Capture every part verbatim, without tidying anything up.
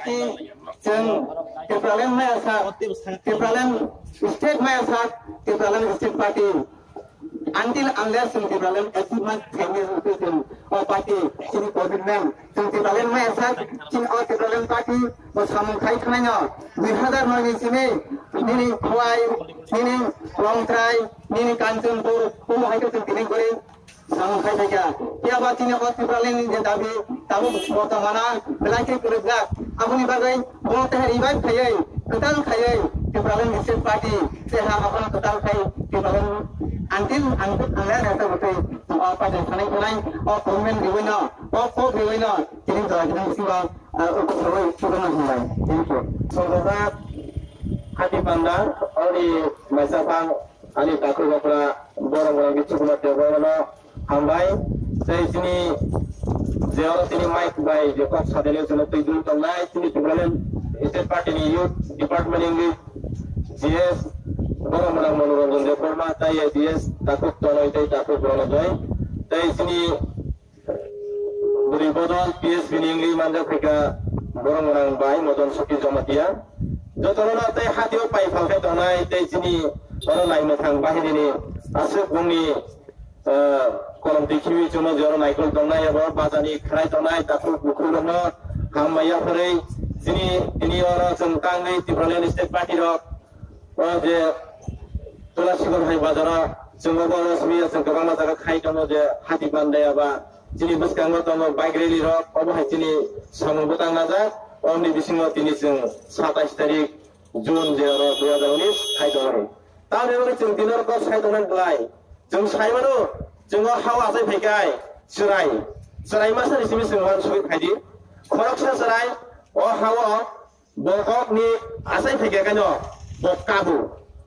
Chwng Tipraland maya sak, Tipraland state maya sak, Tipraland state party. Until unless chwng Tipraland achievement khaimani wngkhe chwng o party chini commitment. Chwng Tipraland maya sak, chini o Tipraland party o samung khai thangnaino dui hazar noi ni simi nini Khowai, nini Longtrai, nini Kanchanpur, omo hai khe chwng tini gori samung khai phaikha. Phiya ba chini o Tipraland ni je dabi tabuk bo tongmana belai khe kwrwkjak. Aboni bagwi bo teha revive khaiwi, kwtal khaiwi Tipraland State Party teha abono kwtal khai Tipraland until ang ang ya reta bwtwi o party sanai khwnai o commitment riwino o kok riwino chini jora chini bisingo o kok riwai chukuma hinbai. Thank you. Songkha Hati Panda, ori maisa phang Ani takhuk okra borok rok ni chukwma tebo no hambai. Tei chini je oro chini mic bai je kok sadele chwngno twi dul tongnai chini Tipraland State Party ni Youth Department ni G S borok rok Monoranjan Debbarma tei A D S takhuk tonoi tei takhuk rok jai. Tei chini Bwrwi bodol P S B ni wngwi manjak phaikha borok gwnang bai Mojon Sokti Jamatia. Jotono tei hatio pai phalkhe tongnai tei chini oro naimwthang bahirini aswk bongni, eh, kolom twi khiwi chwngno je oro naikol tongnai abo bajani khwnai tongnai takhuk bukhuk rokno hambai yapharwi chini tini oro chwng tangwi Tipraland State Party rok o je Tulasikon hai bazaro chwng bo oro simi chwng kwbangma jaga khai tongo je hati bandai aba chini bwskango tongo bike rally rok obo hai chini samung bwtang najak. Omni bisingo tini chwng satais tarik June je oro dui hazar unis khai tongo. Tamni bagwi chwng tini oro kok sai tongna belai chwng sai mano chwng o hao achai phaikai chwrai chwrai masa ni simi chwng uansugwi phaidi khoroksa chwrai o hao Bo kokni achai phaikha khaino bo kabo.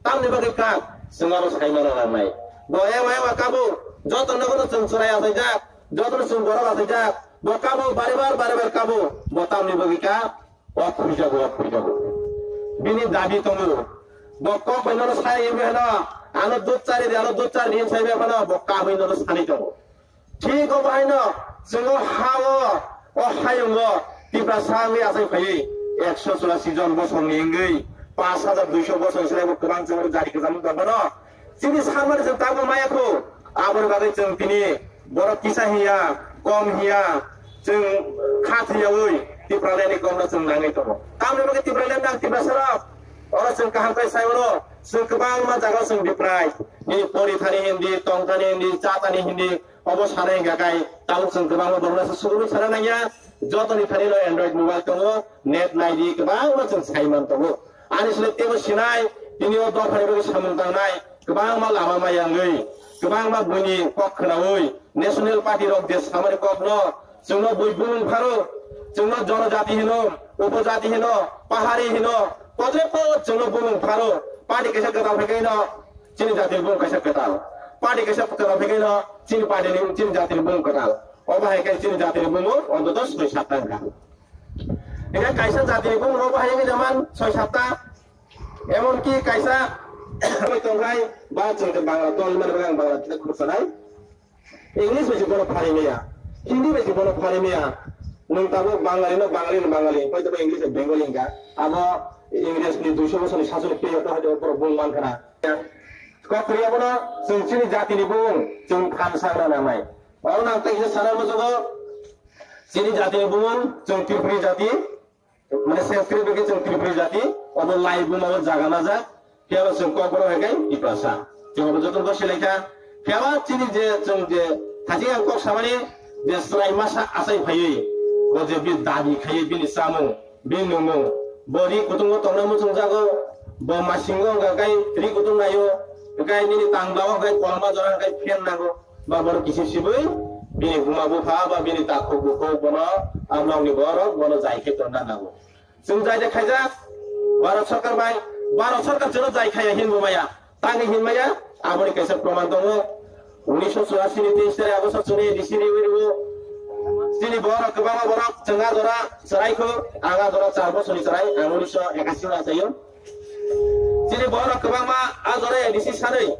Tamni bagwi kak chwng aro sai mano nangnai. Bo ewa ewa kabo, joto nogono chwng chwrai achaijak, jotono chwng borok achaijak. Bo kabo, baribar baribar kabo. Bo tamni bagwi kak, o khurjago, o khurjago. Bini dabi tongo. Bo kok bai nono sai ebe hano, ano dut chari di, ano dut chari di, sai ebe hano, bo kabwi nono sani tongo. Thik obo haino chwng o ha-o, o hayungo Tiprasa wngwi achai phaiwi ekso churasi jon bosongni wngwi pash hajar duiso bosong sraibo kwbang chwng oro jari kwchangmung tong phano. Chini samani chwng tabuk maya kho, aboni bagwi chwng tini borok kisa hiya, kom hiya, chwng kha thwiyawi Tipralandni komno chwng nangwi tongo. Tamni bagwi Tipraland nang Tiprasarok, oro chwng kaham khe sai mano, chwng kwbangma jagao chwng deprive, nini pori thani hindi, tong thani hindi, cha thani hindi, Obo sana hingka kai tabuk chwng kwbangma borokno se sugurwi sana nangya. Jotoni thani no Android mobile tongo, net naidi kwbangma chwng sai man tongo. Ani sle tebo sinai, tini o dophani bagwi samung tangnai, kwbangma lama maya wngwi, kwbangma buini kok khwnawi, national party rok je samani kokno chwngno bui bumung pharo, chwngno jonojati hino, upojati hino, pahari hino, kotre po chwngno bumung pharo, party kaisa kwtal phaikheno, Chini jatini bumung kaisa kwtal. Party kaisa kwtal phaikheno chini party ni, chini jatini bumung kwtal. Obo hai khe chini jatini bumung ontoto soi satta wngkha. Eka kaisa jatini bumung obo hai wngwi jaman soi satta. Emon ki kaisa tongkhai ba chwng Bangla tol mani bagwi ang Bangla khursanai. English bai se bono pharimaya, Hindi bai se bono pharimaya. Nwng tabuk Bangali no Bangali no Bangali, hoi tobo English no Bengali wngkha. Abo English ni duiso bosor ni sasoni period no hoi tobo borok bung mankha na. Kok kwrwi abono chwng chini jati ni bung chwng phan sangra nangnai. Abo nang tei kisa sana muchugo chini jati ni bung chwng Tripuri jati. Mane Sanskrit bai khe chwng Tripuri jati, obo lai buma o jaga majak, phiya ba chwng Kokborok hai khe Tiprasa. Chwng obo joto bo silaikha. Phiya ba chini je chwng je thajing ang kok samani je chwrai masa achai phaiwi, bo je bini dabi khaiwi bini chamung, bini nungmung, bo ri kutung o tongna muchung jago, bo masingo wngkha kai ri kutung naio, kai nini tangla o kai kolma jora kai phen nango. Ba bono kisi sibui bini buma bupha ba bini takhuk bukhuk bono amlokni borok bono jai khe tonna nango. Chwng jai de khaijak Bharat Sarkar bai, Bharat Sarkar chwngno jai khaiya hinbo maya, tangwi hinmaya, aboni kaisa proman tongo. Unisho churasi ni teis tarik August o chwngno A D C riwi rwo. Chini borok kwbangma borok chwng a jora chwraikho, ang a jora char bosorni chwrai, ang unisho ekasi o achaio. Chini borok kwbangma a jora A D C sanwi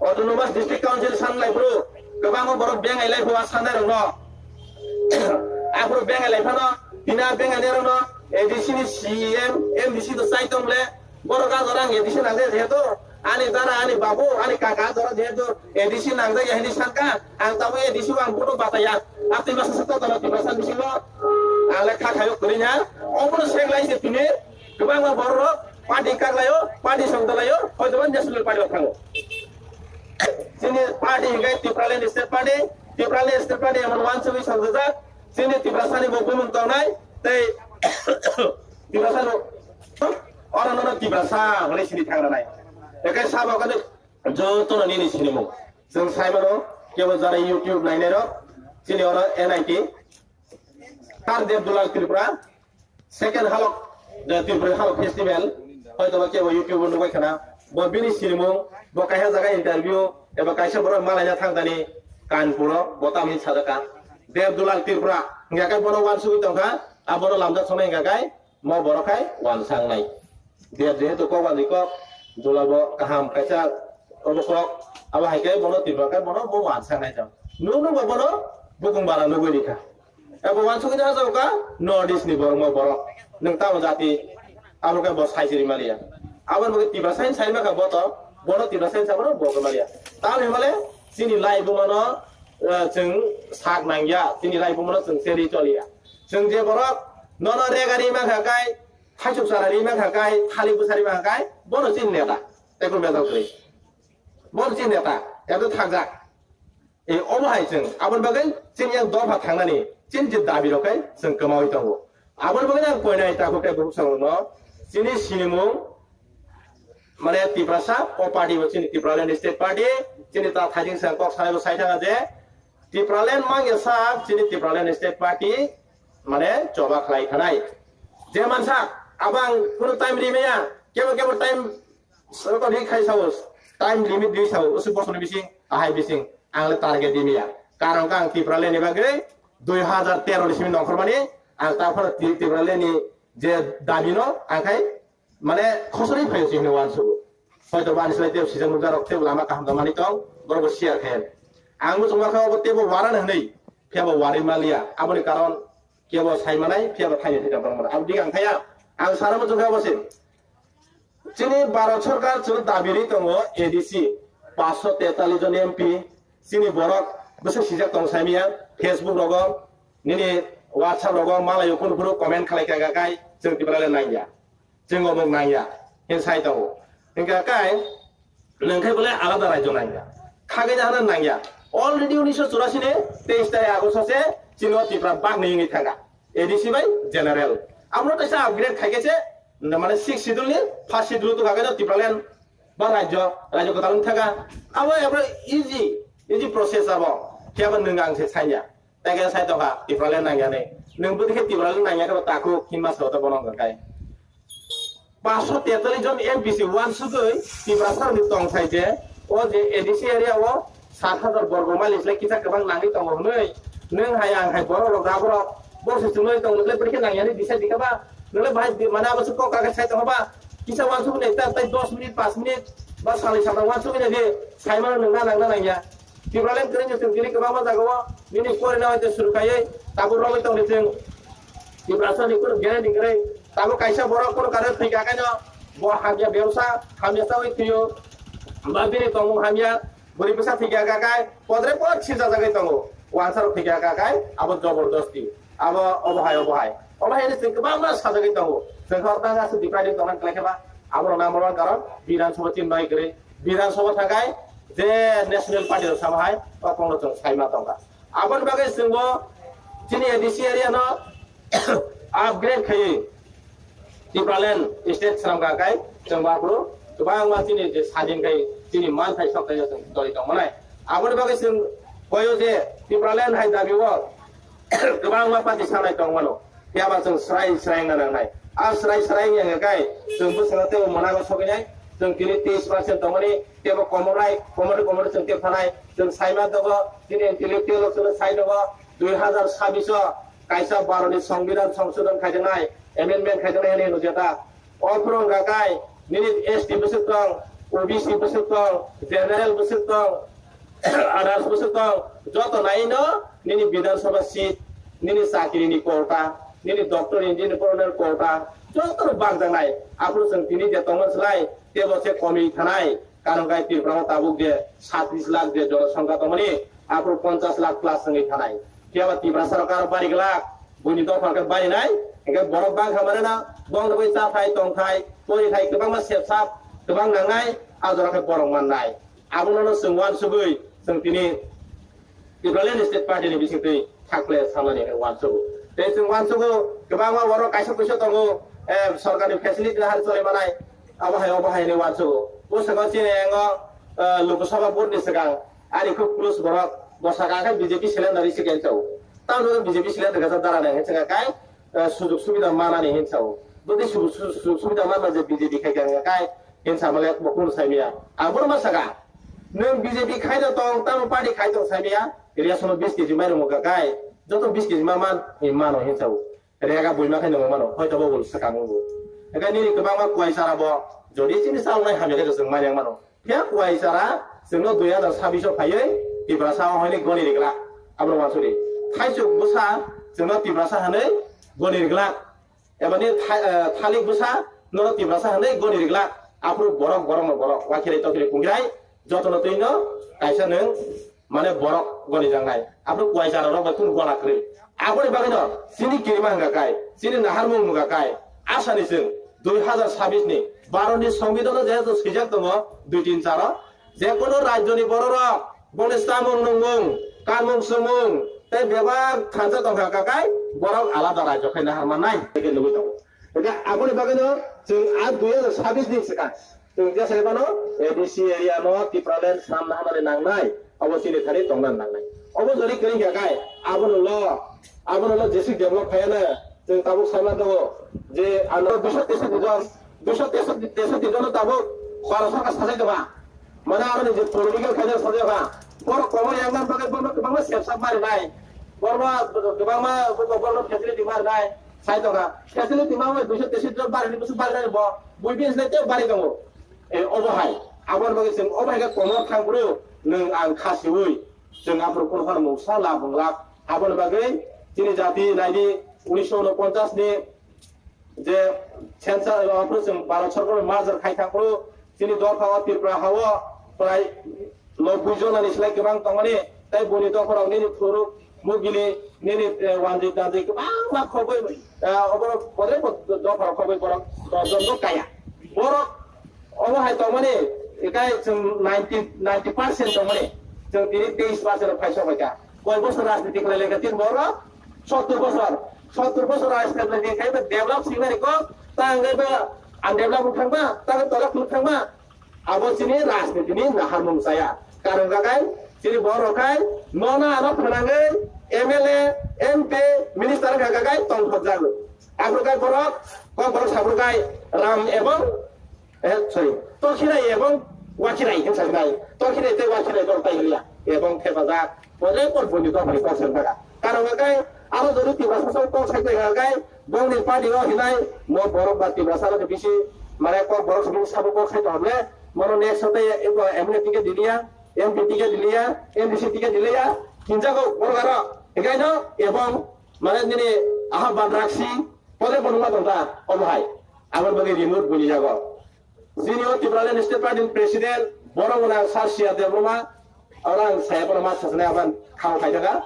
Autonomous District Council san lai phuru kwbangma borok bengai lai phuru a sanai rokno. Aphuru bengai lai phano tini a bengai nai rokno A D C ni C M, M D C to sai tong le, borok a jora ang A D C nang de jehetu, ani dara, ani babu, ani kaka jora jehetu A D C nang de hini sanka, ang tabo A D C ang boto bataya, atwi masa sa to tala twi masa bisingo, ang le kha khayo kwrwi nya, obo no seng lai se tini, kwbangma borok party kak layo, party song dalayo, hoito ba national party o thango. Chini party hinkhe Tipraland State Party, Tipraland State Party emon wansugwi songjak, chini Tiprasani bo bumung tongnai, tei Tiprasani oro nono Tiprasa hwnwi sini thangranai. Ekai sabo kani jotono nini sinimung. Chwng saimano, kebo jara YouTube nainairok, chini oro N I T, Sir Devdulal Tripura, second halok, the Tripura Halok Festival, hoito ba kebo YouTube o nugwi khana, bo bini sinimung, bo kaisa jaga interview, eba kaisa borok malaina thangdani Kanpuro, bo tamni sajaka. Devdulal Tripura, hingka khe bono wansugwi tongkha, abono lamjak sonai hingka khe, mo borok khai wansangnai. Dia jehetu kok ani kok, dula bo kaham kaisa obo kok, abo hai khe bono Tripura khe bono bo wansa nai jang. Nung nung bo bono bukung bara nugwi rikha. Abo wansugwi da jao ka North East ni borok mo borok. Nung tamo jati abo khe bo sai siri maliya. Abo bo Tiprasa sai ma kha bo to, bono Tiprasa sa bono bo khe maliya. Tamo himale chini lai bo mano, eh, chwng sak nangya, chini lai bo mano chwng seri choliya. Chwng je borok nono rega ri ma kha kai, Thaisuk chara ri ma kha kai, thali bwsa ri ma kha kai, bono chini neta. Tei kung bejal kwrwi. Bono chini neta, eto thakjak. E, omo hai chwng, aboni bagwi chini yang dopha thangnani, chini je dabi rok kai chwng kwmawi tongo. Aboni bagwi ang koinai takhuk tei bukhuk songno, chini sinimung, mane Tiprasa, o party bo chini Tipraland State Party, chini ta thaijing sang kok sanai bo sai thanga je, Tipraland mangya sak, chini Tipraland State Party, mane choba khlai khanai. Je mansa, abang kunu time ri maya, kebo kebo time, soko ri khai sao, time limit ri sao, usu bosoni bising, ahai bising, ang le target ri maya. Karon ka ang Tipraland ni bagwi, dui hazar tero ni simi nongkhor mani, ang ta phano Ti-, Tipraland ni je dabi no, ang khai, mane khosoni phaio chini wansugo. Hoito bani slai tebo sijak nukjak rok tebo lama kaham tongmani tong, borok bo share khe. Ang bo chungma kha obo tebo waran hwnwi, phiya bo warwi maliya. Aboni karon kebo sai manai, phiya bo thaini thai tong mano. Aboni ang thaya, ang sana muchung kha obo se. Chini Bharat Sarkar chwng dabi ri tongo A D C, paanch sho tetalis jon M P, chini borok bwswk sijak tong sai miya, Facebook rogo, nini WhatsApp rogo, malayo kunu kunu comment khalai kha kai, chwng Tipraland nangya. Chwng obo nangya, hin sai tongo. Hingka kai, nang khai bole alada rajyo nangya. Khagwi na hana nangya. Already unisho churasi ni teis tarik August se chino Tripura bak ni wngwi thanga. A D C bai general. Amo no kaisa upgrade khai kaise, mane six schedule ni first schedule to khagai no Tipraland ba rajyo, rajyo kwtal wng thanga. Abo abo easy, easy process abo. Khe abo nwng ang se sanya. Tei khe sai tongkha, Tipraland nangya ni. Nwng bwdikhe Tipraland nangya khe bo takhuk hinma sa ta bono hwnka kai. Paanch sho tetalis jon M P C wansugwi Tiprasa ni tong sai je, o je A D C area o sat hajar borgo mile le kisa kwbang nangwi tongo hwnwi. Nwng hai ang hai borok rok da borok, borok se chumui tong nokle bwdikhe nangya ni decide dikha ba. Nokle bahai di-, mane abo se kok kha khe sai tongkha ba. Kisa wansugwi nai ta, tai dos minute, panch minute, ba salai sabra wansugwi nai di, sai mano nwng na nang na nangya. Tipraland kwrwngni chwng tini kwbangma jagao nini korina hoite suru kaiwi tabuk romwi tongdi chwng. Tiprasani kunu guarantee kwrwi. Tabuk kaisa borok kunu kare thwikha kaino bo hamya bebsa, hamya chawi thwiyo. Ba bini tongmung hamya, bwrwi bwsa thwikha kha kai, podre pod sirjajagwi tongo. Wansarok thwikha kha kai, abo jobordosti. Abo obo hai, obo hai. Obo hai chwng kwbangma sajagwi tongo. Chwng kha tang aswk divided tongna kwlai khe ba, abo number one karon Bidhan Sabha chini bai kwrwi. Bidhan Sabha thakai je National Party rok sama hai, o kongno chwng saima tongkha. Aboni bagwi chwngbo chini A D C area no upgrade khaiwi Tipraland state swnamkha kai chwng baphuru kwbangma chini je sadin khai chini manthai sokthai chwng dori tongmanai. Aboni bagwi chwng koyo je Tipraland hai dabi o kwbangma party sanai tongmano. Phiya ba chwng srai srai wngna nangnai. A srai srai wngya hwnkhe kai chwng bwskango teibo mwnago sogwinai. Chwng tini teis percent tongmani teibo komornai, komorni komorni chwng tei phanai. Chwng saima dogo, chini intellectual rok chwngno sai dogo, dui hazar sabbish o kaisa Bharatni Songbidan Songsodhon khaijaknai, amendment khaijaknai hwnwi nukjata. O phuru wngkha kai, nini S T bwswk tong, O B C bwswk tong, general bwswk tong, others bwswk tong, joto naino nini Bidhan Sabha seat, nini chakiri ni quota, nini doctor, engineer, pornani quota joto no bangjaknai. Aphuru chwng tini je tongma slai, tebo se komi thanai. Karon khe Tripura o tabuk je satis lakh je jonosongkha tongmani, aphuru ponchas lakh plus wngwi thanai. Phiya ba Tiprasa rok aro bari glak, buini dopha khe bari nai, hingkhe borok bangkha mane na, bongni bai cha thai tong thai, pori thai kwbangma sep sap kwbang nangnai, a jora khe borok mannai. Abono no chwng uansugwi chwng tini Tipraland State Party ni bisingtwi thakle samani hwnwi uansugo. Tei chwng uansugo kwbangma borok kaisa kuisa tongo, eh, sorkarni facility hari choli manai, abo hai obo hai hwnwi uansugo. Bwskango chini yango, eh, Lok Sabha vote ni swkang ani khub close borok bwsakha khe B J P cylinder isi khe chao. Tamo B J P cylinder khe dara nai hwnwi swkang kai, eh, sujug subida manani hwnwi chao. Bwtwi sujug, sujug subida manna je B J P khai khe kai, Hinsa male bo kunu sai miya. Ang bono ma saka. Nwng B J P khai da tong, tamo party khai tong sai miya. Ria sono bis kg mai rwngkha kai. Joto bis kg ma man, hin mano hinsa o. Rega bui ma khai nang mano. Hoi to bo bol saka ngungu. Ega nini kwbangma kuai sara bo. Jodi chini sa nai hamya khe josong mai yang mano. Phiya kuai sara, chwngno dui hazar sabbish o phaiwi, Tiprasa o hoi ni goni rigla. Abro wansuri. Thaisuk bwsa, chwngno Tiprasa hanwi goni rigla. Ebani tha-, eh, thalik bwsa nono Tiprasa hwnwi goni riglak, aphuru borok, borokno borok, wakhirwi tokhirwi pungrai, jotono twino kaisa nwng, mane, borok goni jangnai, aphuru kuai chara rok bai kunu gona kwrwi. Aboni bagwino chini kirima hwnka kai, chini naharmung hwnka kai, asani chwng dui hazar sabbish ni Bharat ni Songbidan o jehetu swijak tongo dui tin charo, Jekono rajyoni bororok boni chamung nungmung, kanmung chumung tei bebak thansa tongkha kakai borok alada rajyo khaina harmannai. Hingke nugwi tongo. Hingke aboni bagwino chwng a dui hazar sabbish ni swkang chwng jesa phano A D C area no Tipraland sanna hamani nangnai, obo chini thani tongna nangnai. Obo jodi kwrwi kha kai abono lo, abono lo jeswk develop khaiyana chwng tabuk saima tongo je ano duiso teisoti jon, duiso teisoti, teisoti jon tabuk khoroksa sajak tongo. Mane aro ni je political khaina sajak ha. Borok komo yang nan bagwi borok kwbangma sepsa mari nai. Borok kwbangma borok facility mari nai. Sai tongo. Facility ma duiso teisoti jon bari ni busu bari nai bo. Bui bini sai tei bari tongo. E obo hai. Aboni bagwi chwng obo hai khe komo thang bro nwng ang khasiwi. Chwng aphuru kunu phano mungsa la bwng lak. Aboni bagwi chini jati naidi unisho unoponchas ni je census, aphuru chwng Bharat Sarkar ni merger khai thang phuru chini dopha o Tripura ha o prai noboi jona ni slai kwbang tongmani, tei boni dopha rok nini phuru mugini nini, eh, wanjwi tanjwi kwbangma khogwi, eh, obo bodai bo dopha rok khogwi borok dos jon bo kaya. Borok Omo hai tongmani, ekai chwng ninety, ninety percent tongmani, chwng tini teis percent rok phaisa phaikha. Koi bosor rajniti khlai laikha tin borok? Sottur bosor. Sottur bosor rajniti khlai laikha, develop singnani kok, ta hwnkhe ba undevelop wng thangma, ta hwnkhe tola khuluk thangma. Abo chini rajniti ni naharmung chaya. Karon kakai, chini borok khai, nona ano phanangwi M L A, M P, minister wngkha kakai tongthok jago. Aphuru kai borok, kok borok saphuru kai Ram ebong Eh, sorry, Tokhirai ebong Wakhirai hwn sajnai. Tokhirai tei Wakhirai dol tai hwnliya. Ebong thepajak. Pore por boni dopha ni kok sajnai. Karon hwnkhe aro jodi Tiprasa song kok sajnai hwnkhe bongni party o hinai mo borok ba Tiprasa no bisi mane kok borok song sabo kok sai tongkhe mono next hote eko M L A ticket diliya, M P ticket diliya, M D C ticket diliya. Hinjago borok aro. Hwnkhe no ebong mane nini aha Banrak Singh Pore phunukma tongkha obo hai. Aboni bagwi remote boni yago. Chini o Tipraland State Party ni President borok gwnang Sir C R Debbarma, oro ang saya phano ma sasnai aban khao khai daga.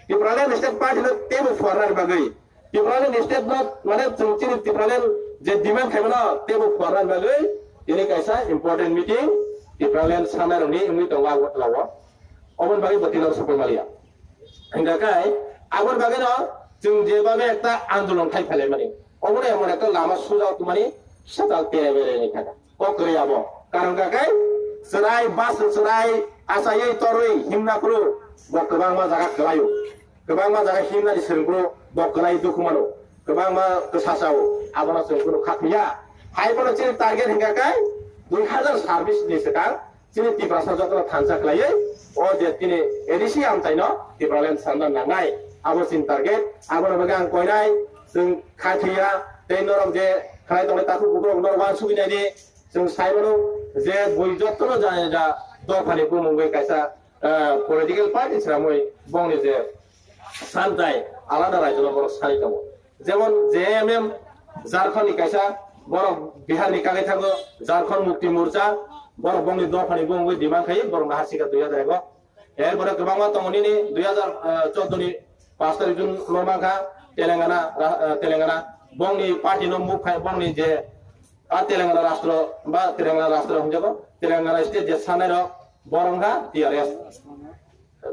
Tipraland State Party no teibo phuarnani bagwi. Tipraland State no mane chwng chini Tipraland je demand khaimano teibo phuarnani bagwi tini kaisa important meeting Tipraland sanai rokni wngwi tongo Agartala o. Oboni bagwi bo tino sokoi maliya. Hingkha khe aboni bagwino chwng je babe ekta andolon khai phailai mani. Obono emon ekta lama suja tongmani satal tere bere ni thaka. Kok kwrwi abo. Karon hwnkha khe chwrai bas chwrai achaiwi torwi himna phuru bo kwbangma jaga kwlaio. Kwbangma jaga himnani swrwng phuru bo kwlai dukhu mano. Kwbangma kwsa chao. Abono chwng phuru kha phiya. Hai bono chini target hingkha khe dui hazar sabbish ni swkang Chini Tiprasa jotono thansa khlaiwi o je tini A D C amchaino Tipraland sanna nangnai. Abo chini target, aboni bagwi ang koinai, chwng kha thwiya, tei norok je khlai tongnai takhuk bukhuk rok norok uansugwi naidi, chwng sai mano je bui jotono ja ja dophani bumungwi kaisa, ah, political party swnamwi bongni je santai alada raijono borok sai tongo. Jemon J M M, Jharkhand ni kaisa, borok Bihar ni kagwi thango, Jharkhand Mukti Morcha, borok bongni dophani bongwi demand khai, borok nahar sikha dui hajar ego. Erpore kwbangma tongo nini dui hajar chordo ni pash tarikh June no mankha, Telangana, ra-, eh, Telangana, bongni party no move khai, bongni je, a Telangana rastro, ba Telangana rastro hwnjago, Telangana state je sanai rok, borok wngkha T R S.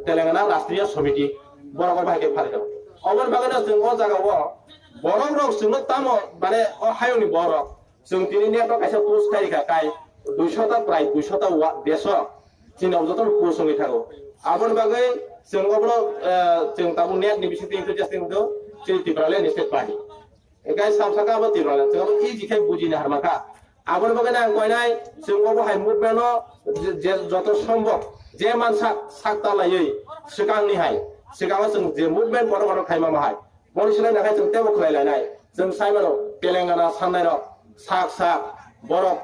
Telangana Rashtriya Samiti, borok bai khe phalio. Oboni bagwi no chwng o jaga o borok rok chwngno tamo mane o hayungni borok chwng tini net o kaisa post khai kha kai duiso ta prai duiso ta wa deso chini o joto post wngwi thago. Aboni bagwi chwng obono, eh, chwng tabuk net ni bisingtwi interesting do chini Tipraland ni state party. Ekai samsaka abo Tipraland, chwng abo easy khe bujina harma kha. Aboni bagwi ang koinai, chwng obo hai movement no je, je joto sombok, je man sak, sak ta laiwi, swkang ni hai, swkango chwng je movement kotor kotor khai mama hai. Boni silai nakhai chwng tebo khlai lainai. Chwng sai mano, Telangana sannai rok, sak sak, borok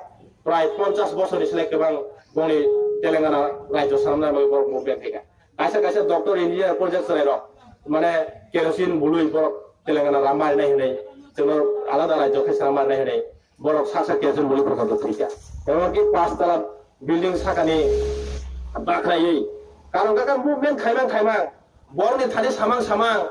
prai ponchas bosor ni silai kwbang boni Telangana rajyo sanamnai bagwi borok movement khai kha. Kaisa kaisa doctor engineer project chwrai rok, mane kerosene bului borok Telangana ram marinai hinwi, chwngno alada rajyo khai sana marinai hinwi, borok sak sak kerosene bului porjonto thwi kha. Emon ki pash tala building sakani bakhraui. Karon kaka movement khaimang khaimang, borokni thani samang samang,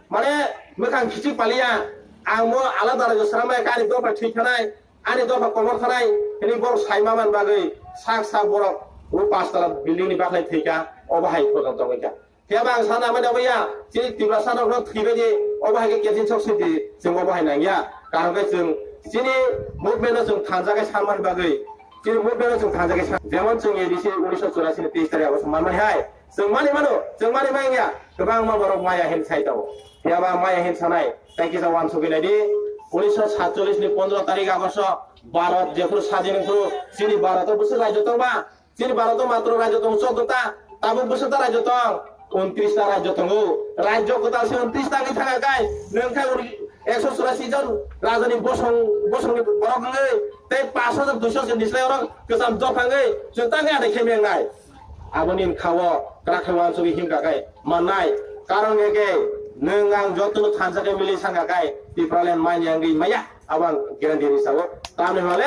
mane mwkhang khichik paliya, ang mo alada rajyo sana mai kari dopha thwi khanai, Ani dopha komor thanai, hini borok sai ma man bagwi sak sak borok o pash tala building ni bakhai thwi kha, obo hai porjonto wngkha. Phiya ba ang sana mani obo ya, chini Tiprasa rok no thwi bai di, obo hai khe kesin sok sidi, chwng obo hai nang ya. Karon khe chwng chini movement no chwng thansa khe san man bagwi, chini movement no chwng thansa khe san, jemon chwng A D C unisho churasi ni teis tarik abo man mani hai. Chwng mani mano, chwng mani manya, kwbangma borok maya hin sai tongo. Phiya ba maya hin sanai, tei kisa uansugwi nai di, unisho satchollish ni pondro tarik Agosto, Bharat jephuru sadin wngphuru, chini Bharat o bwswk rajyo tongma, chini Bharat o matro rajyo tongo chordo ta, tabuk bwswk ta rajyo tong, untris ta rajyo tongo, rajyo kwtal se untris ta wngwi thangkha kai, nwng khe uni-, ekso churasi jon rajani bosong, bosongni borok wngwi, tei pash hajar duiso se nislai oro kwcham dopha wngwi, chwng tangwi adai khe mengnai. Aboni bwkha o kwrak khe uansugwi himkha khe mannai. Karon khe khe nwng ang jotono thansa khe mili sangkha khe Tipraland manya wngwi maya. Abo ang guarantee ri sao. Tamni hwnle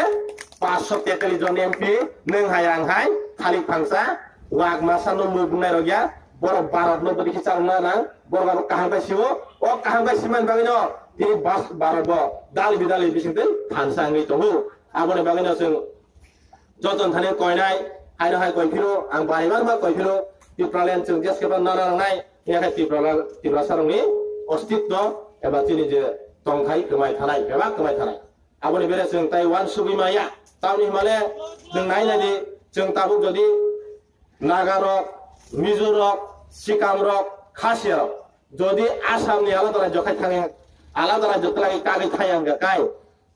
paanch sho tetallis jon M P nwng hai ang hai thalik phangsa wak masa no muk bungnai rok ya. Borok Bharat no bwdikhe changna nang. Borok abo kaham bai sio. O kaham bai simani bagwi no tini bas Bharat bo dal bidal ni bising twi thansa wngwi tongo. Aboni bagwi no chwng Joton thani koinai, haino hai koi phiro, ang bari bar ma koi phiro, Tipraland chwng jeske ba nana nangnai, ya khe Tiprala-, Tiprasa rokni ostitto eba chini je tongthai kwmai thanai, bebak kwmai thanai. Aboni bere chwng tai uansugwi maya, tamni hwnmale chwng nai nai di, chwng tabuk jodi Naga rok, Mizo rok, Sikam rok, Khasia rok, jodi Assam ni alada rajyo khai thangwi, alada rajyo twlai kagwi thai ang kai,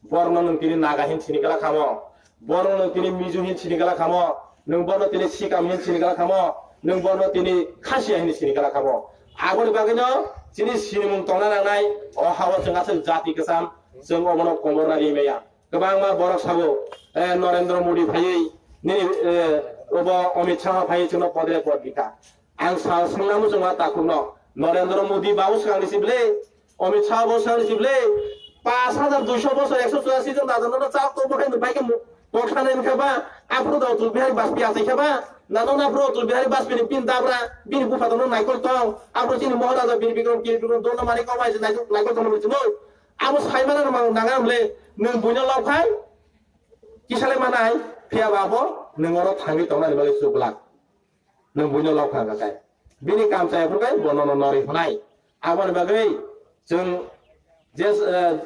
Borokno nwng tini Naga hin sini gala khamo, borokno nwng tini Mizo hin sini gala khamo, nwng borokno tini Sikam hin sini gala khamo, nwng borokno tini Khasia hin sini gala khamo. Aboni bagwino chini sinimung tongna nangnai, o hao chwng aswk jati kwcham, chwng obono komorna ri maya. Kwbangma borok sabo, eh, Narendra Modi phaiwi, nini, eh, obo Amit Shah phaiwi chwngno podre pod bikha. Ang sal swngna muchungma takhukno, Narendra Modi babu swkangni si bwle, Amit Shah bo swkangni si bwle, paanch hajar duiso bosor, ekso churasi jon raja nono chao tongbo hai nwng bai khe mu-, kok sanai wngkha ba, aphuru da Atal Bihari Bajpayee achai kha ba, nano aphuru Atal Bihari Bajpayee ni pin dabra, bini bupha tongno naikol tong, aphuru chini Maharaja Bir Bikram, Bir Bikram dono mani kok bai naikol, naikol tongno muchungo. Abo sai mana rwmang nang ang bwle, nwng buino lok phai, kisalai manai, phiya ba abo nwng oro thangwi tongnani bagwi chuklak. Nwng buino lok kha kai. Bini kam chaya phuru kai bo nono norwi hwnai. Aboni bagwi chwng je, eh,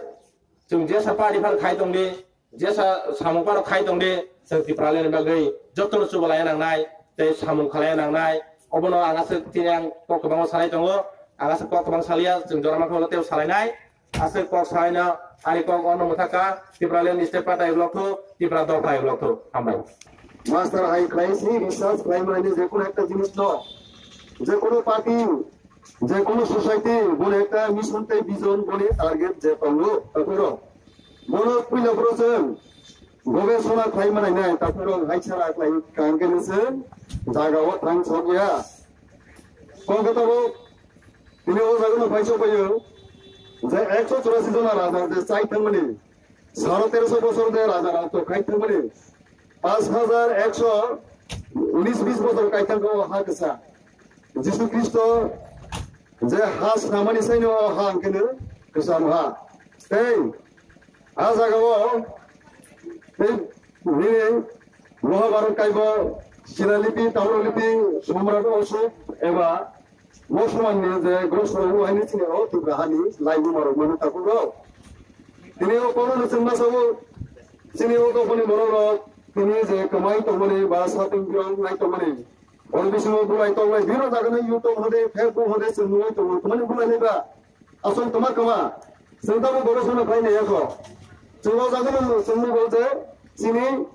chwng jesa party phano khai tongdi, jesa samung phano khai tongdi, chwng Tipralandni bagwi jotono chubalaiya nangnai, tei samung khalaiya nangnai. Obono ang aswk tini ang kok kwbangma salai tongo, ang aswk kok kwbang salia, chwng jora mankha ulo teibo salainai. Aswk kok saino, ani kok ono mwthaka, Tipraland state patai block thu, Tipra dopha block thu. Hambai. Master hai khlai si research khlai mani je kono ekta jinis no, je kono party, je kono society, bono ekta mission tei vision, boni target je tongo, takhoro. Bono puila phoro chwng gobesona khlai mani nai, takhoro hai sara khlai kang khe nise jaga o thang sok ya. Kok tabuk Tini o jaga no phai sok paio. je ekso churasi jona raja je chai thangmani, saro teroso bosor je raja rajto khai thangmani, panch hajar ekso unis bis bosor kai thangkha o ha kisa. Jisu Khristo je ha snamani saino o ha hwnkhe no kwcham ha. Tei a jagao tei nini Mahabharat kaibo Shilalipi, Tauralipi, Samrat Ashok eba Bosmani je grosro o haini chini o Tipra hani laibuma rok mano takhuk rok. Tini o kono no chwngma sabo chini o dophani borok rok tini je kwmai tongmani ba saping birong nai tongmani. Oro bisingo bulai tonglai biro jagani YouTube hode Facebook hode chwng nugwi tongo twmani bulai nai ba. Asol toma kwma, chwng tamo goro sono phai nai yakho. Chwng o jaga no chwng nugo je chini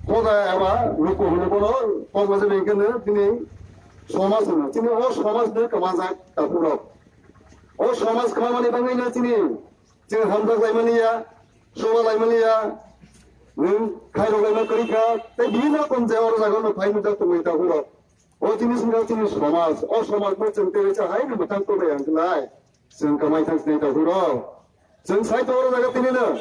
hoda eba luku hwnwi bono kok baja bai khe no bini somaj hwno. Chini o somaj no kwma jak takhuk rok. O somaj kwma mani bangwi no chini chwng hamjak lai mani ya, soba lai mani ya, nwng khairok lai ma kwrwi kha, tei bibhinno rokom je oro jaga no phai nujak tongwi takhuk rok. O chini swngjak chini somaj, o somaj no chwng tei cha hai no mwthang tongwi ang lai. Chwng kamai thang sinai takhuk rok. Chwng sai tongo jaga tini no.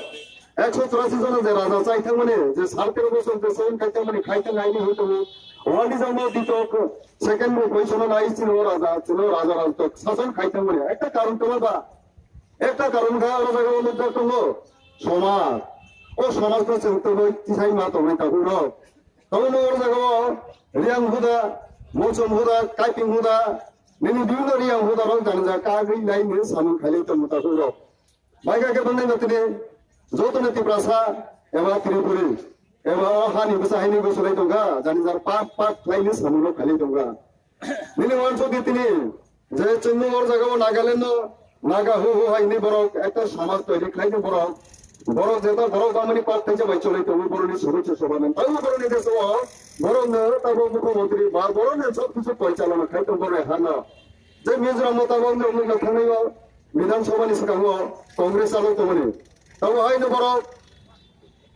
Ekso churasi jona je raja chai thangmani, je sar tero bosor je sason khai thangmani, khai thang aini hoi tongo. Wani jangma ditok second bo koi sono nai chini o raja, chini o raja rajtok sason khai thangmani. Ekta karon tongo ba? Ekta karon kha o jaga o nukjak tongo. Somaj. O somaj no chwng tongwi tisai ma tongnai takhuk rok. Tabukno o jaga o Riyang huda, Mochom huda, Kaiping huda, nini bibhinno Riyang huda rok janija kagwi lai nini samung khailai tongo takhuk rok. Bai kha khe bangni no tini joto no Tiprasa eba Tripuri eba o hani bwsa haini gosolai tongkha, janija pak pak khlai nini samung rok khailai tongkha. Nini wansuk di tini je chwngno o jaga o Nagaland no Naga hu hu hai hwnwi borok ekta somaj toiri khlaini borok. Borok jeta borok bamani kok thaisa bai cholai tongo borokni soro se soba nang. Tamo borokni deso o borokno tabo mukhyamantri ba borokno sob kichu porichalona khai tongo borokni hano. Je Mizoram o tabok nokni thangnaio Bidhan Sabha ni swkango Congress chalo tongmani. Tamo haino borok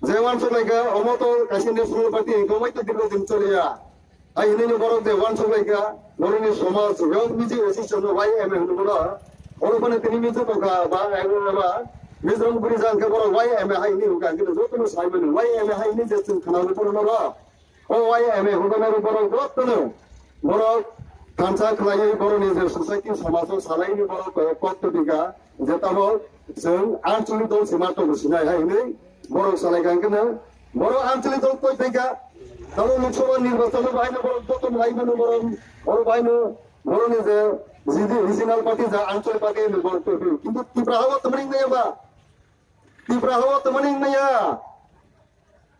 je wansuk laikha, omo to kaisa national party hwnkhe omo to dirgo din choliya. Hai hinwi no borok je wansuk laikha, borokni somaj, Young Mizo Association no Y M A hwnwi bono. Oro phano tini Mizo tongkha ba, ba, Mizoram guri jang khe borok Y M A hai hinwi hwnkha, hwnkhe jotono sai mano, Y M A hai hinwi je chwng khwnao bono noro. O Y M A hwnwi bono borok jotono, borok thansa khlaiwi borokni je society somaj o salaiwi borok kok tubikha. Je tabok chwng ancholic dol sima tongo sinai hai hinwi borok salai kha, hwnkhe no borok ancholic dol koi phaikha. Tabok Lok Sabha nirbachon o bahaino borok joto lai mano borok, oro bahaino borokni je jidi regional party ja ancholic party hinwi borok koi phaio. Kintu Tipra hao twmani wngnai ya ba? Tipra hao twmani wngnai ya?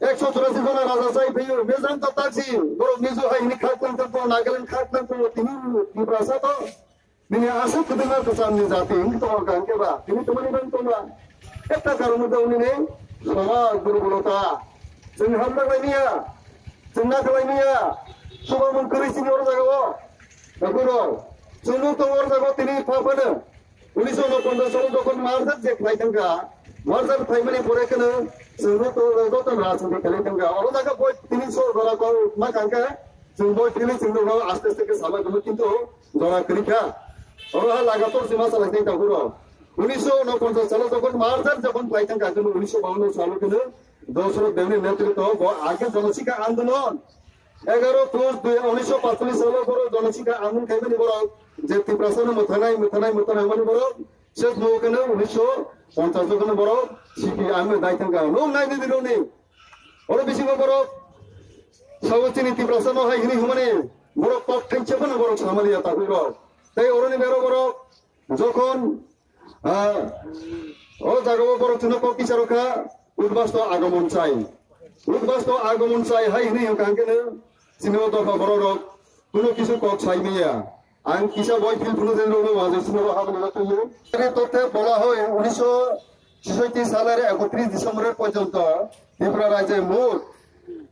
Ekso churasi jona raja chai phaio, Mizoram to taksi, borok Mizo hai hinwi khak tang tang, Nagaland khak tang tang, tini Tiprasa to Nini aswk kwbangma kwchamni jati wngwi tongo hwnkha hwnkhe ba? Tini twmani bagwi tongma? Ekta karon wngkha nini samaj durbolota. Chwng hamjak lai manya, chwng nakhwlai manya, chubamung kwrwi chini oro jagao. Nokhukrok, chwng nuk tongo oro jagao tini pha phano. Unisho unoponchas salo jokhon merger je khlai thangkha, merger khlaimani pore kheno chwng nuk tongo joto rajniti khlai thangkha. Oro jaga boi tini sor jora kok ma kangkha, chwng boi tini chwng nuk aste aste khe sama tongma kintu jora kwrwi kha. Oro ha lagator se masa lai tei tabuk rok. Unisho unoponchas salo jokhon merger jokhon khlai thang kha, unisho bawanno salo kheno Dosrok Devni netritwo bo age Jonosikha Andolon, egaro plus dui unisho pachchollish salo borok Jonosikha Andolon khaimani borok je Tiprasano mwthanai, mwthanai, mwthanai hwnmani borok se thwngwi kheno unisho ponchas jokhon borok C P I M no dai thang kha. Nwng nai di rokni. Oro bisingo borok sabo chini Tiprasano hai hwnwi hwnmani borok kok thainse phano borok samaliya tabuk rok. Tei oroni bero borok jokhon, ah, o jagao borok chwngno kok kisa rokha, udbasto agomon chai. Udbasto agomon chai hai hwnwi hwnkha hwnkhe no chini o dopha borok rok kuno kisu kok sai maya. Ang kisa boi phil phunu den rokno wajak sino ro habani rok tuyo. Tothe bola hoi unisho ছেষট্টি সালের একত্রিশ ডিসেম্বরের পর্যন্ত ত্রিপুরা রাজ্যে মোট,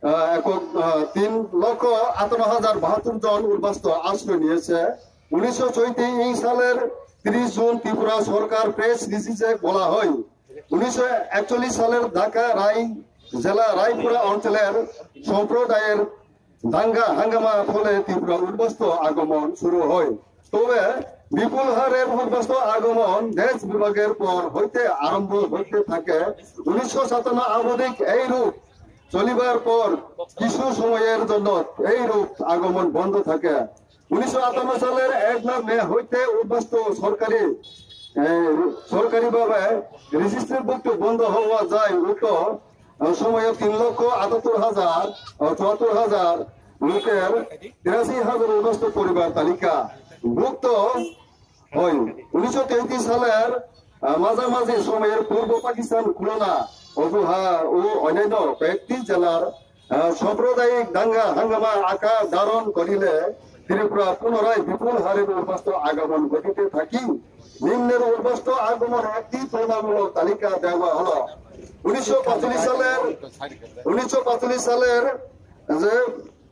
আহ, একক, আহ, তিন লক্ষ আটান্ন হাজার বাহাত্তর জন উদ্বাস্ত আশ্রয় নিয়েছে। উনিশশো চৌত্রিশ সালের তিরিশ জুন ত্রিপুরা সরকার প্রেস রিলিজে বলা হয়, উনিশশো একচল্লিশ সালের ঢাকা রায় জেলা রায়পুরা অঞ্চলের সম্প্রদায়ের দাঙ্গা হাঙ্গামার ফলে ত্রিপুরা উদ্বাস্ত আগমন শুরু হয়। তবে বিপুল হারের উদ্বাস্তু আগমন দেশ বিভাগের পর হইতে আরম্ভ হইতে থাকে। উনিশশো সাতান্ন অবধিক এই রূপ চলিবার পর কিছু সময়ের জন্য এই রূপ আগমন বন্ধ থাকে। উনিশশো আটান্ন সালের এক মে হইতে উদ্বাস্তু সরকারি, এ, সরকারিভাবে রেজিস্ট্রিভুক্ত বন্ধ হওয়া যায়। উক্ত সময়ে তিন লক্ষ আটাত্তর হাজার, আহ, চুয়াত্তর হাজার লোকের তিরাশি হাজার উদ্বাস্তু পরিবার তালিকাভুক্ত হয়। উনিশশো তেত্রিশ সালের, আহ, মাঝামাঝি সময়ের পূর্ব পাকিস্তান, খুলনা, অজুহা ও অন্যান্য কয়েকটি জেলার, আহ, সাম্প্রদায়িক দাঙ্গা হাঙ্গামা আকার ধারণ করিলে ত্রিপুরা পুনরায় বিপুল হারে উদ্বাস্তু আগমন ঘটিতে থাকি। নিম্নের উদ্বাস্তু আগমন একটি তুলনামূলক তালিকা দেওয়া হলো। উনিশশো পাঁচচল্লিশ সালের, উনিশশো পাঁচচল্লিশ সালের যে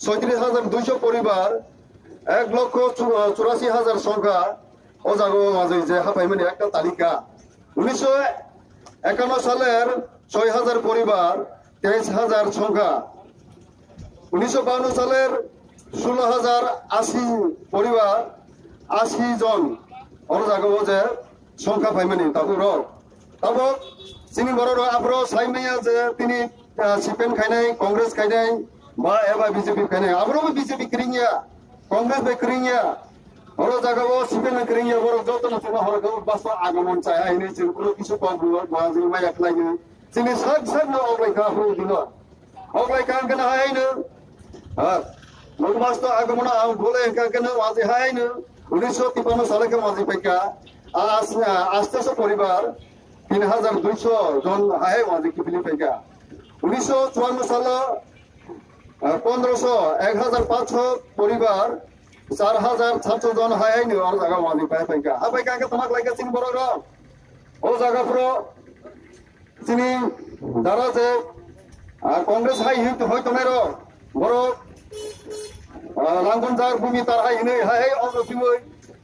ছয়ত্রিশ হাজার দুইশো পরিবার, এক লক্ষ চুরাশি হাজার সংখ্যা, o jaga o majwi je haphaimani ekta talika. Unisho ekanno saler soi hajar poribar, teis hajar songkha. Unisho bawanno saler sulo hajar asi poribar, asi jon, oro jaga o je songkha phaimani tabuk rok. Tabuk chini borok rok aphuru sai manya je tini, ah, C P M khainai, Congress khainai, ba eba B J P khainai. Aphuru bo B J P kwrwngya, Congress bai kwrwngya. Oro jaga o C P M bai kwrwngya, borok joto no chwngno horo khe basta agomon chai hai hinwi chwng kunu kisu kok bo, bo jini maya khlai ni. Chini sak sak no oglai kha aphuru dino. Oglai kha hwnkhe no hai no. Ha. Nokmas to agomon ang bole hwnkha hwnkhe no waji hai no. Unisho tipanno sale khe waji paikha. As, astaso poribar tin hajar duiso jon hai waji kipili paikha. Unisho chuanno salo, ah, pondroso, ek hajar pansho poribar, char hajar satso jon hai hai no oro jaga waji pai paikha. Ha paikha hwnkhe tama khlaikha chini borok rok. O jaga phuru Chini dara je, ah, Congress hai hoi, hoi tongnai rok, borok, ah, Langonjar bumi tar hai hinwi hai hai ogo siwi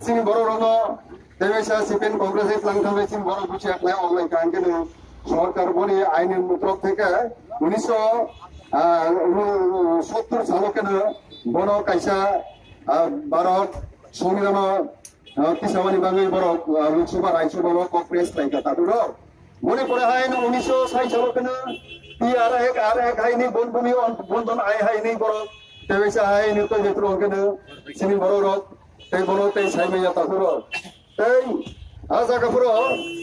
chini borok rokno teisa C P M Congress hai tlang thangwi chini borok buchi aklai oglai kha hwnkhe no sorkar boni aini mutrok theke unisho, ah, sottur salo khe no bono kaisa, ah, Bharat Songbidan o Ah, tisamani bagwi borok, ah, Lok Sabha, Rajya Sabha o kok press khlai kha tabuk rok. Boni pore hai no unisho sai salo kheno P R Act, R Act hai ni bon boni on, bon don ai hai ni borok. Tei waisa hai ni tong jepro kheno chini borok rok. Tei bono tei sai maya tabuk rok. Tei ah jaga phuru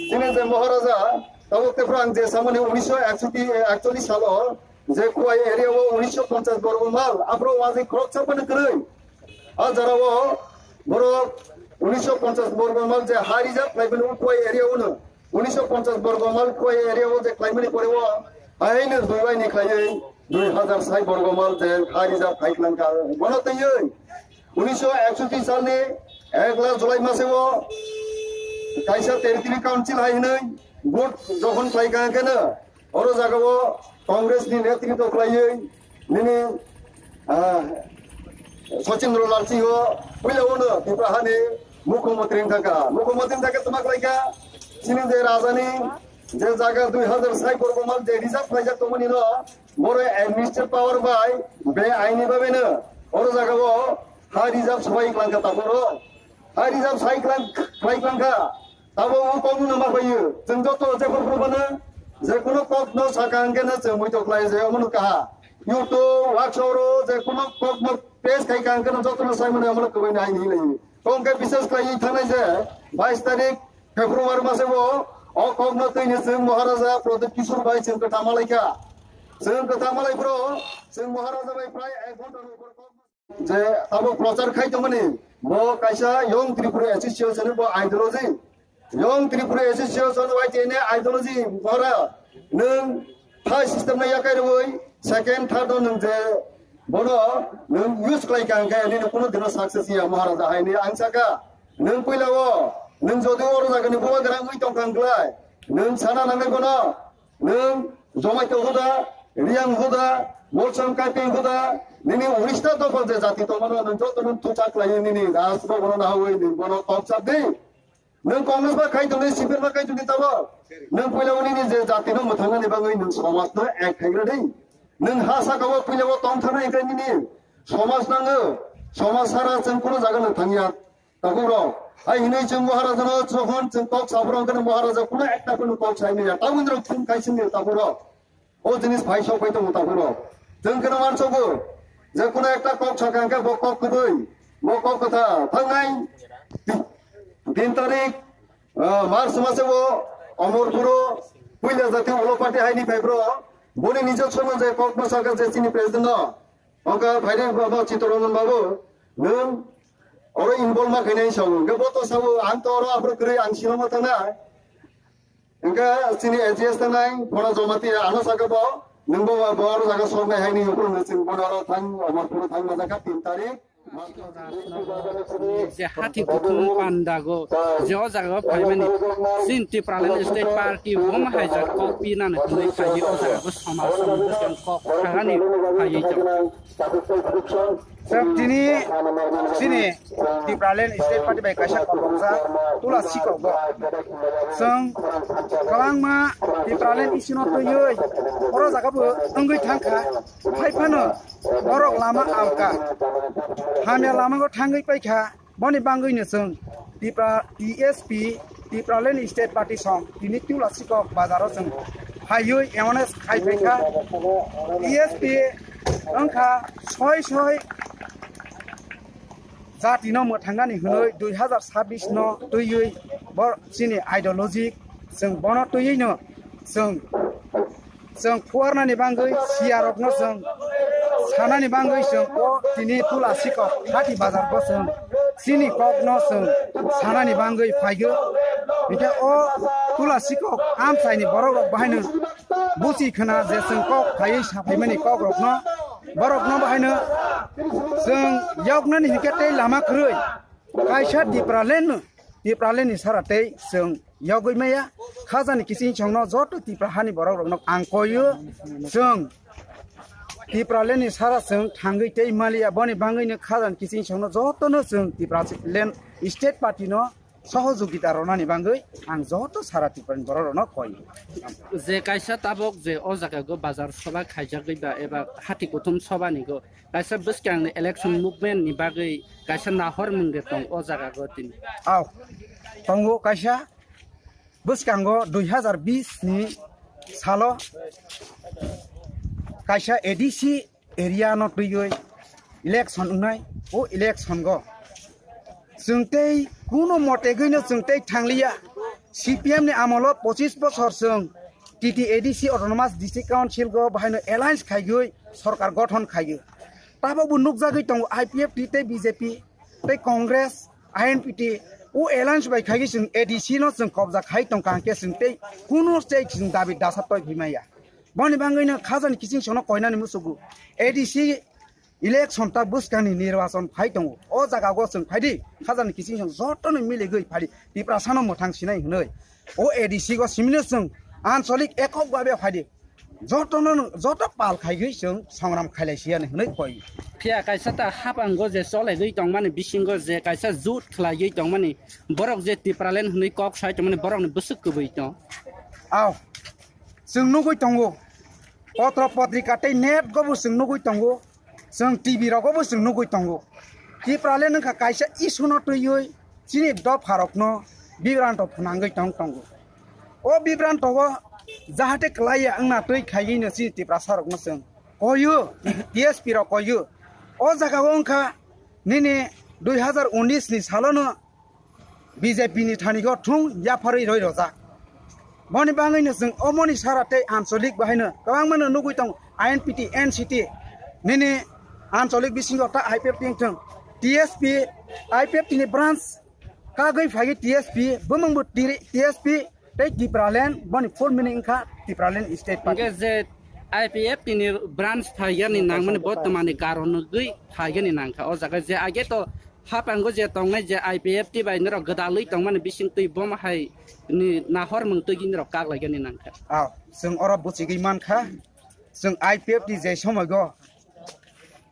chini je Maharaja tabuk te phrang je samani unisho ekchoti, ekcholish salo je Khowai area o unisho ponchas borgo mal aphuru waji khorok chapani kwrwi. Ah jora o borok unisho ponchas borgo mal je ha reserve khlaimani o Khowai area o no. Unisho ponchas borgo mal Khowai area o je khlaimani pore o haino dui bai ni khlaiwi dui hajar sai borgo mal je ha reserve khai khlangkha. Bono twiwi unisho ekchoti salni ek lak July mase o kaisa territory council hai hinwi vote jokhon khlai kha khe no, oro jaga o Congress ni netritw khlaiwi nini, ah, Sachindra Lal Singh o puila o no Tripura hani mukhyamantri wngkha kha. Mukhyamantri wngkha khe tama khlai kha chini je raja ni je jaga dui hajar sai borgo mal je reserve khlaijak tongmani no boro administrative power bai be aini babe no oro jaga o ha reserve swbai khlangkha taboro ha reserve sai khlai khlai khlangkha. Abo o kok no ma payo. Chwng joto je phuru phuru bana je kuno kok no saka hwnkhe no chwng muitok khlai je omo no kaha. YouTube, WhatsApp ro je kuno kok no paste khai ka hwnkhe no joto no sai mano omo no kwbai nai hinwi lai. Tong khe bises khlai thangnai je bais tarik February mase o, o kok no twi ni chwng Maharaja Pradyut Kishore bai chwng kwtha malai kha. Chwng kwtha malai phuru chwng Maharaja bai prai ek ghonta ni upor kok no je abo prochar khai tongmani, bo kaisa Young Tripura Association bo ideology. Young Tripura Association Y T N A ideology bora nwng thai system no yakai rwi second, third no nwng je bono nwng use khlai kha hwnkhe nini kuno dino success ya Maharaja hai ni ang saka. Nwng puila o nwng jodi oro jaga ni bubagra wngwi tong kha hwnkhlai nwng sana nangnai bono. Nwng Zomaito hoda, Riyang hoda, Molsom Kaiping hoda, nini unista dopha je jati tongmano nwng joto nwng thuchak khlaiwi nini raj bhabono nahawi nwng bono tokchap di. Nwng Congress ba khai tongdi, C P M ba khai tongdi tabo. Nwng puila o nini je jati no mwthangnani bagwi nwng somaj no ek khaigra di. Nwng ha saka o puila o tong thangna hwnkhe nini somaj nango, somaj sara chwng kuno jaga no thangya. Tabuk rok, Hai hinwi chwng Maharaja no jokhon chwng kok saphuru, hwnkhe Maharaja kuno ekta phano kok sai manya. Tabuk rok chwng kaisa ni tabuk rok. O jinis phai sok pai tongo tabuk rok. Chwng kheno mansogo je kuno ekta kok sakha hwnkhe bo kok kwbwi, bo kok kwtha thangnai tin tarik, ah, March mase bo Omorpuro puila jati ulo party haini phai bro. Boni nijok sono je kok no sakha je chini president no. Oka phaide baba Chittaranjan babu, nwng oro involve ma khainai sao. Hwnkhe bo to sao, ang to oro aphuru kwrwi ang silongo thangnai. Hwnkhe chini A G S thangnai, bono joma tiya ano saka bo, nwng bo bo oro jaga sok nai haini hukung nwng chwng bono oro thang, Omorpuro thang ma jaga tin tarik. Je hati kuthum pandago, je o jaga o phaimani, sin Tipraland State Party bo ma haijak kok pinani hwnwi phaiwi o jaga o somaj somaj kok thangani phaiwi tong. Sir, tini chini Tipraland State Party bai kaisa kolokjak tula sikok bo. Chwng kwbangma Tipraland isino twiwi oro jaga bo wngwi thangkha. Hai phano borok lama alka hamya lama go thangwi paikha. Boni bangwi no chwng Tipra T S P, Tipraland State Party song tini tula sikok bazaro chwng phaiwi awareness khai phaikha. T S P wngkha soi soi jatino mwthangnani hwnwi dui hazar sabbish no twiwi bo chini ideology chwng bono twiwi no chwng chwng phuarnani bangwi siyarokno chwng sanani bangwi chwng o tini tula sikok hati bazar bo chwng chini kokno chwng sanani bangwi phaigo. Hingke o tula sikok amchaini borokrok bahaino buchi khna je chwng kok phaiwi saphaimani kokrokno borokno bahaino chwng yoknani hingke tei lama kwrwi kaisa Tipraland no Tipraland ni sara tei chwng yogwi maya. Khajani kiching chwngno joto Tipra hani borok rokno ang koyo. Chwng Tipraland ni sara chwng thangwi tei maliya, boni bangwi no khajani kiching chwngno joto no chwng Tipraland State Party no sohojogita ronani bangwi ang joto sara Tiprani borok rokno koyo. Je kaisa tabok je o jaga go bazar soba khaijagwi ba eba hati kuthum soba ni go kaisa bwskang ni election movement ni bagwi kaisa nahor mung de tong o jaga go tini. Aw, tongo kaisa bwskango dui hazar bish ni salo kaisa A D C area no twiwi election wngnai. O election go chwng tei kuno motegwi no chwng tei thangliya. C P M ni amolo pochis bosor chwng T T A D C Autonomous District Council go bahaino alliance khaigwi sorkar gothon khaiyo. Tabok bo nukjagwi tongo I P F T tei B J P tei Congress, I N P T o alliance bai khaigwi chwng A D C no chwng kobja khai tongkha hwnkhe chwng tei kuno tei chwng dabi dasa toi phi maya. Boni bangwi no khajani kiching sono koinani musugo A D C election ta bwskangni nirwachon phai tongo. O jaga go chwng phaidi, khajani kiching song jotono miligwi phaidi, Tiprasano mwthang sinai hwnwi. O A D C go simino chwng ancholik ekok babe phaidi. Jotono, joto pal khaigwi chwng songram khailai siyani hwnwi koi. Phiya kaisa ta hapango je cholaigwi tongmani bisingo je kaisa jut khlaiwi tongmani borok je Tipraland hwnwi kok sai tongmani borokni bwswk kwbwi tong. Aw, chwng nugwi tongo. Potro potrika tei net go bo chwng nugwi tongo. Chwng T V rogo bo chwng nugwi tongo. Tipraland wngkha kaisa issue no twiwi chini dopha rokno bibranto phwnangwi tong tongo. O bibranto o jahate kwlaiya wngna twi khaiwi no chini Tiprasa rokno chwng koyo, T S P rok koyo. O jaga o wngkha nini dui hazar unis ni salo no B J P ni thani go thung yapharwi roi rojak. Boni bangwi no chwng omoni sara tei ancholik bahaino kwbangma no nugwi tongo I N P T, N C T, nini ancholik bisingo ta I P F T wngthung. T S P, I P F T ni branch kagwi phaiwi T S P, bumungbo T-, T S P tei Tipraland, boni full meaning wngkha Tipraland State Party. Hingke je I P F T ni branch phaigani nangmani bo twmani karon nugwi phaigani nangkha. O jaga je age to hapango je tongnai je I P F T bai norok gwdalwi tongmani bising twi bomo hai ni nahor mung twi norok kak laigani nangkha. Aw, chwng oro bwchigwi mankha, chwng I P F T je somogo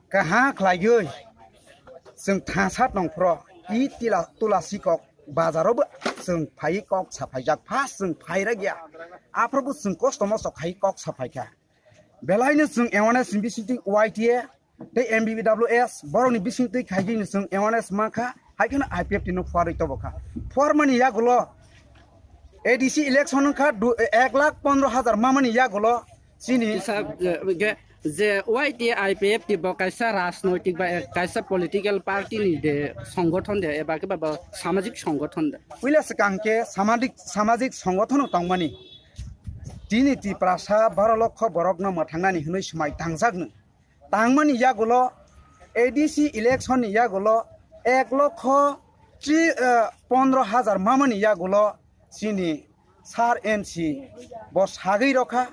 kaha khlaiwi chwng thangsa tongphro i tila tula sikok bazaro bo chwng phaiwi kok saphaijak, first chwng phairakya, aphro bo chwng kosto mosto khai kok saphaikha. Belaino chwng awareness ni bisingtwi Y T A tei M B B W S borokni bisingtwi khaigwino chwng awareness mankha. Hai kheno I P F T no phuarwi tobokha. Phuarmani yagulo A D C election wngkha du-, ek lakh pondro hajar mamani yagulo chini Kisa, eh, ge-, je Y T I P F T bo kaisa rajnoitik ba ek-, kaisa political party ni de songothon de eba khe ba bo samajik songothon de. Puila swkang khe samajik, samajik songothon tongmani. Tini Tiprasa baro lokho borokno mwthangnani hwnwi swmai tangjakno. Tangmani yagulo A D C election ni yagulo ek lokho tri, eh, pondro hajar mamani yagulo chini sir M C bo sagwi rokha,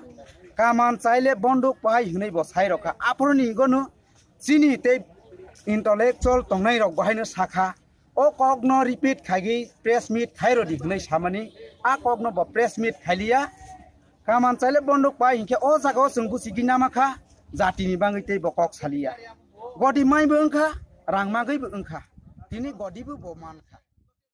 kaman chaile bonduk pai hwnwi bo sai rokha. Aphuruni gono chini tei intellectual tongnai rok bo haino sakha, o kokno repeat khaigwi press meet khairodi hwnwi samani, a kokno bo press meet khailiya. Kaman chaile bonduk pai hinkhe o jaga o chwng buchigwi namakha, jatini bangwi tei bo kok saliya. Godi maibo wngkha, rang magwibo wngkha, tini godibo bo mankha.